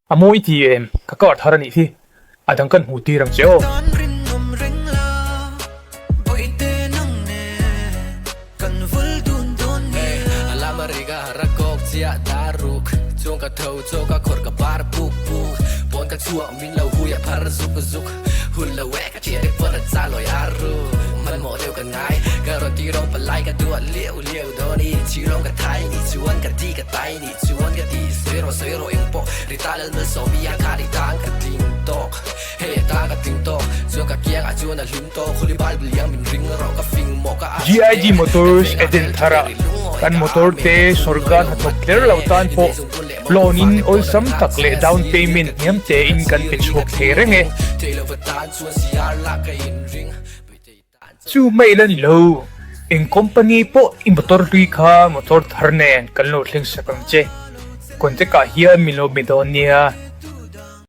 A mawi ti em? Ka car thar a nih hi. A dang kan hmuh tir ang che aw. GIG Motors Eden thara kan motor te sorkar hnathawk tler lo tan pawh loan in awlsam tak leh down payment hniam tein kan pe chhuak thei reng e. Chu mai la ni lo, eng company pawh i motor hlui kha motor thar nen kan lo thleng sak ang che. Contact ah hian min lo be dawn nia.